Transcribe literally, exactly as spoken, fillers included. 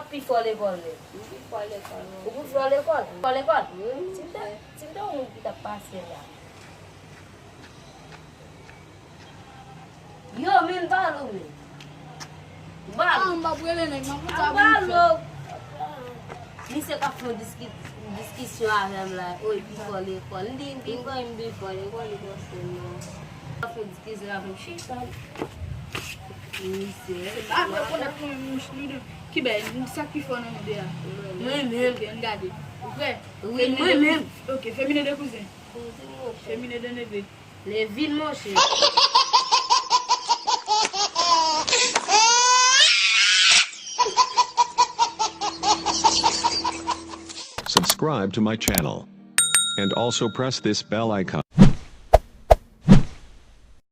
Pi fò lekòl menm. Ou pi fò lekòl menm. Ou pi fò lekòl? Fò lekòl? Wi, m fò. Si m te, si m te yon moun ki t ap pase la. Yo, men m pale w, men. M pale w. Ah, m ap rele nèg, m ap konn sa pou m fè. Misye k ap fè yon diski-, diskisyon avè m la. Oy, pi fò lekòl. M di, m pi fò, m pi fò lekòl, li panse m non. L ap fè yon diskisyon avè m, chita. Misye. Se pa vre, konnen pou mwen, mouch, nou de. Kibè, sa k pi fò nan nou de a? Mwen menm. Ok, ann gade. Ou prè? Wi, mwen menm. Ok, Femine de kouzen. Kouzen, monchè. Femine de neve. Levin, monchè. Subscribe to my channel. And also press this bell icon.